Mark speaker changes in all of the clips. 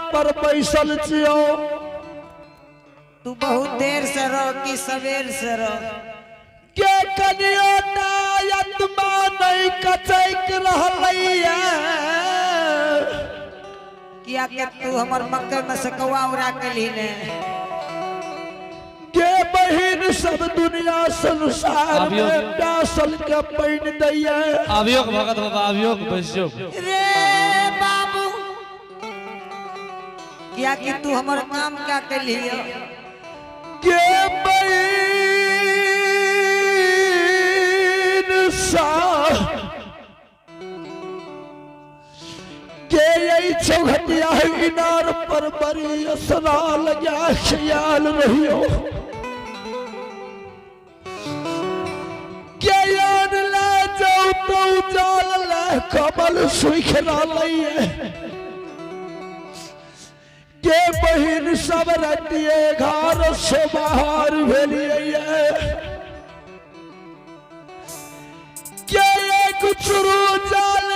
Speaker 1: पर बैसल छियो।
Speaker 2: तू बहुत देर से रह कि सवेर से रह।
Speaker 1: के कनियो आत्मा नहीं कचैक रहलैया।
Speaker 2: किया के तू हमर मक्के में से कौआ उड़ा के ली ने।
Speaker 1: के बहिन सब दुनिया संसार
Speaker 3: आबियो।
Speaker 1: में प्यासल के पानि दैया।
Speaker 3: आबियो के भगत बाबा, आबियो के बैसियो।
Speaker 2: रे बाबू, किया कि तू हमर काम क्या के लिए।
Speaker 1: के बहिन सा के यही चौघटिया इनार पर बड़ी असरा लगा ख्याल रहियो। के यान ले जाओ तो जाल ले कमल सुख रहा। के बहिन सब रतिये घर से बाहर भेलिए। के एक चुरू जाल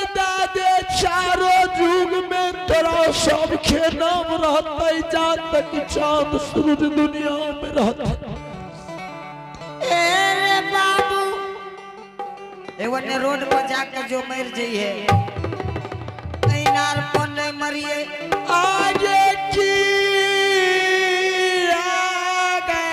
Speaker 1: दे चारो युग में तोरा सब के नाम रहते जा तक चांद सूरज दुनिया में रहते।
Speaker 2: ए रे बाबू, एगो ने रोड पर जाके जो मर जइहे, इनार पर नहीं मरिए।
Speaker 1: आगे की आगे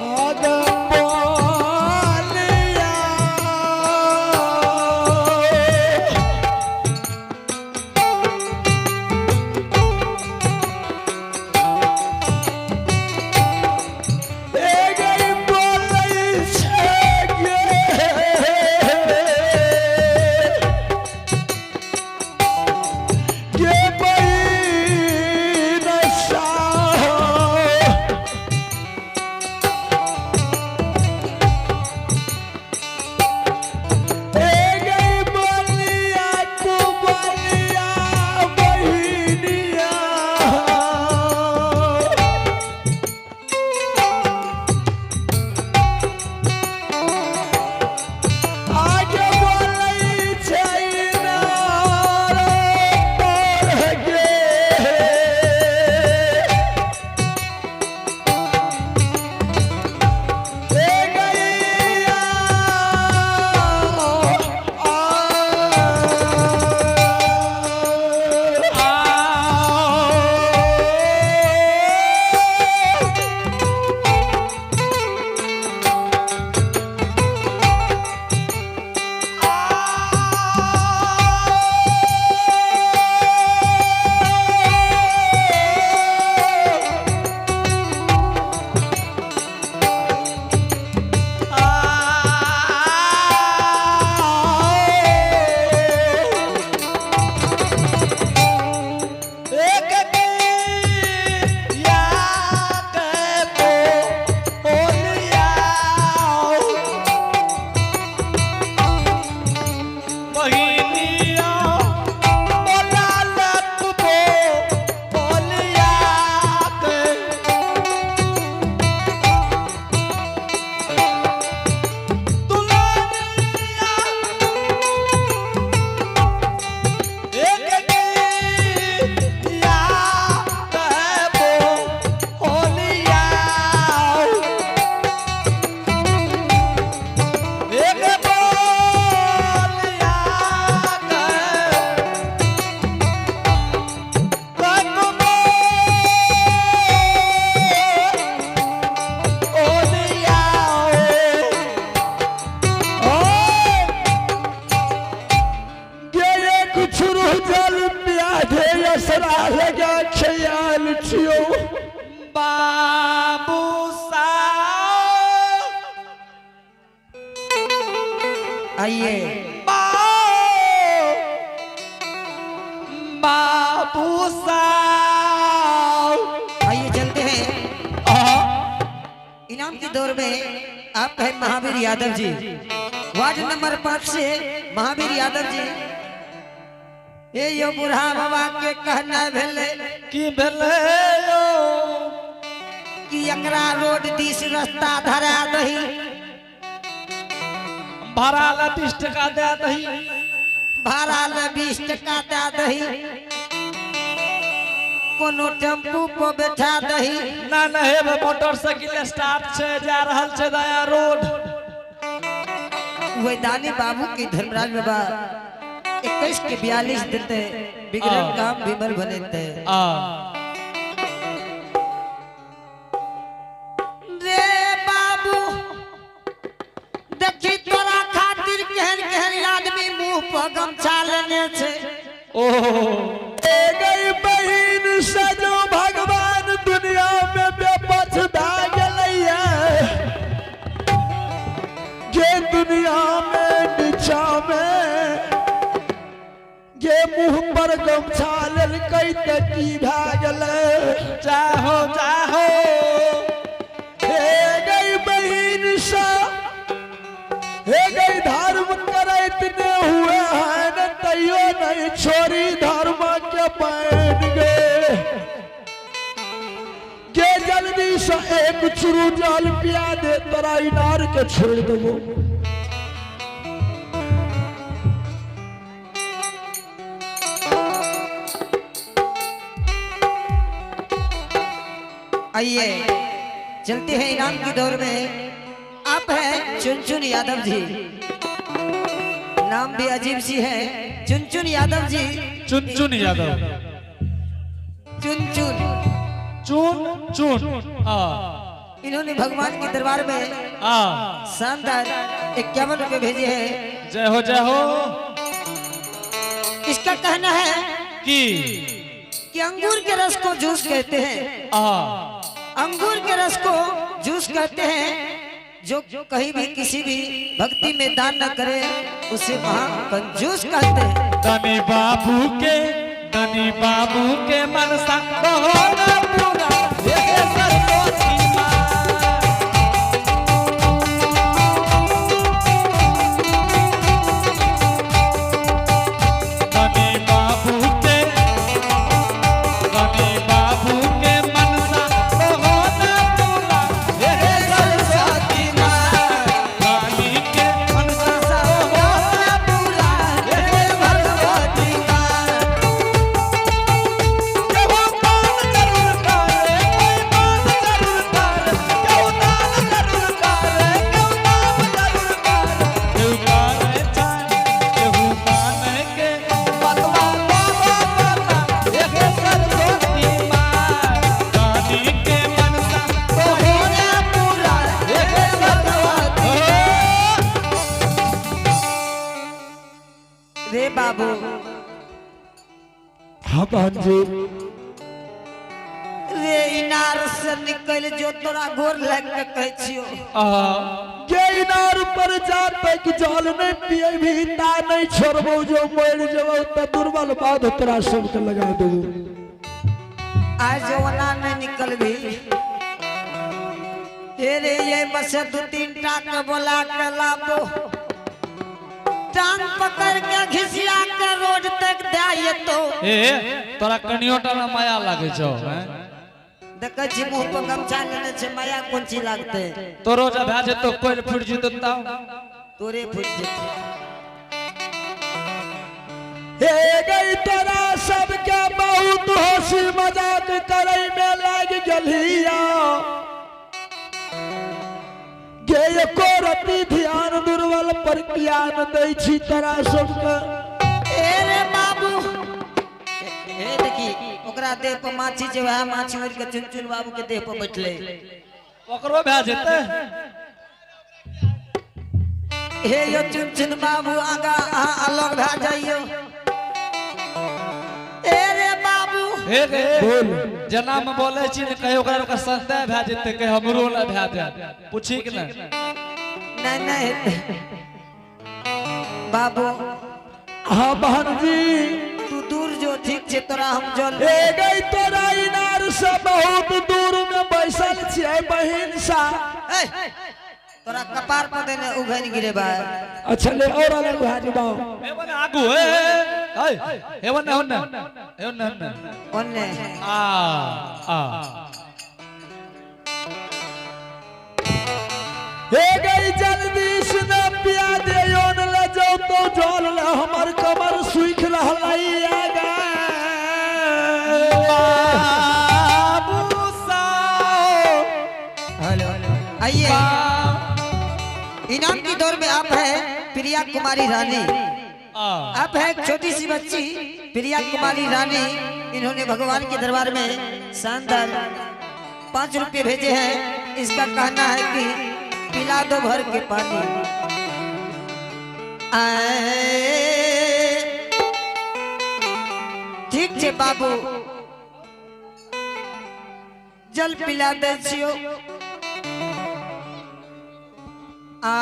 Speaker 1: आगे बोलिया। ए गई बोलै छै गे। के बहिन साह। ए गई बोलिया तू बोलिया बहिनिया। आगे बोलै छै इनार पर गे। ए गैया आ
Speaker 4: एक या के बोलिया बहिनिया बोला लत बो बोलिया के दुल्हनिया एक या के बोलिया एक बोलिया के कक बोलिया
Speaker 1: गे एक छुरु जल प्याधे असरा लगा ख्याल छियो।
Speaker 4: बाबू सा
Speaker 2: आइए
Speaker 4: बाबू साहब।
Speaker 2: आइए चलते हैं इनाम की दौर में। आप है महावीर यादव जी, वार्ड नंबर 5 से महावीर यादव जी। ए यो बूढ़ा बाबा के कहना भेले
Speaker 4: की भेलै यौ?
Speaker 2: कि एकरा रोड दिस रास्ता धरा दही।
Speaker 4: भाड़ा ला 20 टका दे दही।
Speaker 2: भाड़ा ले 20 टका दे दही, कोनो टेम्पू पर बैठा दही।
Speaker 4: ना ना हे मोटरसाइकिल स्टार्ट छे, जा रहल छे दया रोड।
Speaker 2: वही दानी बाबू की धर्मराज बाबा 21 के 42 देते, बिगड़ल काम विमल बनेते।
Speaker 4: आ
Speaker 2: रे बाबू देखी तोरा खातिर केहन केहन आदमी मुंह पर गमछा लेने छे।
Speaker 4: ओहो
Speaker 1: ए गई बहिन से जो भगवान दुनिया में बेपछ भए गेलैया, जे दुनिया में नीचा में जे मुंह पर गमछा लेलकै त की भए गेलै।
Speaker 4: जाहो जाहो।
Speaker 1: हे गई बहिन से, हे गई धर्म करैत ने हुए हैं न तैयो नहीं छोड़ी धर्म के बन गए। के जल्दी से एक चुरू जल पिया दे, तोरा इनार के छोड़ देबो।
Speaker 2: आइए चलते हैं इनाम की दौर में। आप हैं चुनचुन यादव जी, नाम भी अजीब सी है, चुनचुन यादव जी।
Speaker 3: चुन चुन यादव।
Speaker 2: चुनचुन
Speaker 3: चुन चुन आ।
Speaker 2: इन्होंने भगवान के दरबार में
Speaker 3: आ
Speaker 2: शानदार 51 रुपए भेजे हैं।
Speaker 3: जय हो जय हो।
Speaker 2: इसका कहना है
Speaker 3: की
Speaker 2: कि अंगूर के रस को जूस कहते हैं।
Speaker 3: आ
Speaker 2: अंगूर के रस को जूस कहते हैं। जो कहीं भी किसी भी भक्ति में दान न करे उसे महाकंजूस कहते हैं।
Speaker 4: धनी बाबू के, धनी बाबू के मनसा बहुत पूरा हे सरस्वती माँ। धनी बाबू के, धनी बाबू के मनसा बहुत पूरा हे सरस्वती माँ। धनी के मनसा बहुत पूरा हे सरस्वती माँ। केहू दान जरूर करे, कोई दान जरूर करे, केहू दान जरूर करे, केहू दान जरूर करे, केहू करे चाहे, केहू माने के बतवा बाबा बता, एहे सरस्वती माँ। दानी के मनसा तोहरा पूरा, एहे सरस्वती।
Speaker 2: रे बाबू।
Speaker 1: हाँ बहन जी।
Speaker 2: रे इनार से निकल जो, तोरा गोर लग के कहै छियो।
Speaker 3: आ
Speaker 1: जे इनार पर जा तक जल नहीं पिए भी ता नहीं छोड़बो, जो मर जबो त दुर्बल बाध तोरा सबके लगा देबो।
Speaker 2: आज ओना नहीं निकल भी तेरे ये बस 2-3 टा के बोला के लाबो, टांग पकड़ के घिसिया के रोड तक दे तो।
Speaker 3: ए तोरा कनियो टा में माया लागे छौ हैं?
Speaker 2: देखै छी मुंह पर गमछा लेने छै, माया कोन चीज लागते।
Speaker 3: तोरो जब भए जेतौ कोइ फुटि जेतौ तब
Speaker 2: तोरे फुट जेतै।
Speaker 1: हे गई तोरा सबके बहुत हंसी मजाक करे में लाग गेलिया, गे एको रति ध्यान दुर्बल पर किया न दै छी तोरा सबके।
Speaker 2: ए रे बाबू, ए देखी ओकरा देह पर माछी छै, वएह माछी उड़ि के चुनचुन बाबू के देह पर बैठले।
Speaker 3: ओकरो भए जेतै।
Speaker 2: हे यो चुनचुन बाबू, आगा अहाँ अलग भए जाइयो। ए रे बाबू।
Speaker 3: हे गे
Speaker 1: बोल।
Speaker 3: जेना में बोलै छी ने कहियो ओकरा ओकरा संदेह भए जेतै, कहीं हमरो ना भए जाए, पूछी कि नहीं।
Speaker 2: नहीं नहीं बाबू।
Speaker 1: हाँ बहन जी।
Speaker 2: तू दूर जो, ठीक छे तोरा हम जल।
Speaker 1: हे गई तोरा इनार से बहुत दूर में बैसल छियै बहिन सा।
Speaker 2: ए, तोरा कपार पर देने उघन गिरे बा।
Speaker 1: अच्छा ले और अलग भए जेबौ।
Speaker 3: हे बने आगू हे हे हे बने होने हे होने होने
Speaker 2: ओने।
Speaker 3: आ आ
Speaker 1: हे गई जल्दी से न पिया दे।
Speaker 2: इनाम की दौर में आप है प्रिया कुमारी रानी।
Speaker 3: आ
Speaker 2: आप है एक छोटी सी बच्ची प्रिया कुमारी रानी। इन्होंने भगवान के दरबार में शानदार 5 रुपये भेजे हैं। इसका कहना है कि पिला दो भर के पानी। आए, ठीक छे बाबू, जल पिला दे छियो। आ।